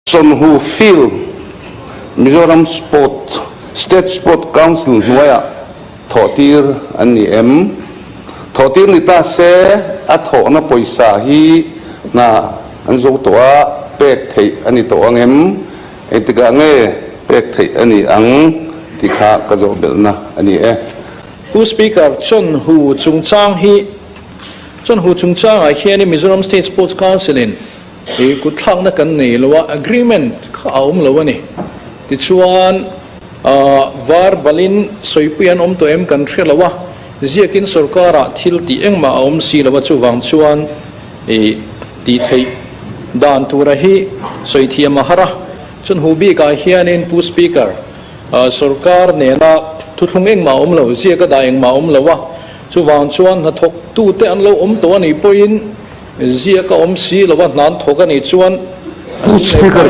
Chawnhu Field, Mizoram Sport, State Sport Council hnuaiah thawhtir an ni em? Thawhtir ni ta se, a thawhna pawisa hi hna an zo tawh a, pek theih a ni tawh ang em? Engtikah nge pek theih a ni ang tih kha ka zawh belhna a ni e. Pu Speaker, Chawnhu chungchang hi Chawnhu chungchangah hianin Mizoram State Sports Council-in I kutthlakna kan nei lo a, agreement kha a awm lo a ni. Tichuan, var balin sawipui an awm tawh em kan hre lo a, ziakin sorkarah thil tih engmah a awm si lo a, chuvang chuan i tih theih dan tura hi sawi thiam a har a. Chun hu bikah hianin Pu Speaker, sorkar nena thuthlung engmah a awm lo, ziaka dah engmah a awm lo a, chuvang chuan hnathawktute an lo awm tawh a nih pawhin, Ziak a awm si lo a, hnan thawk a nih chuan a Pu Speaker.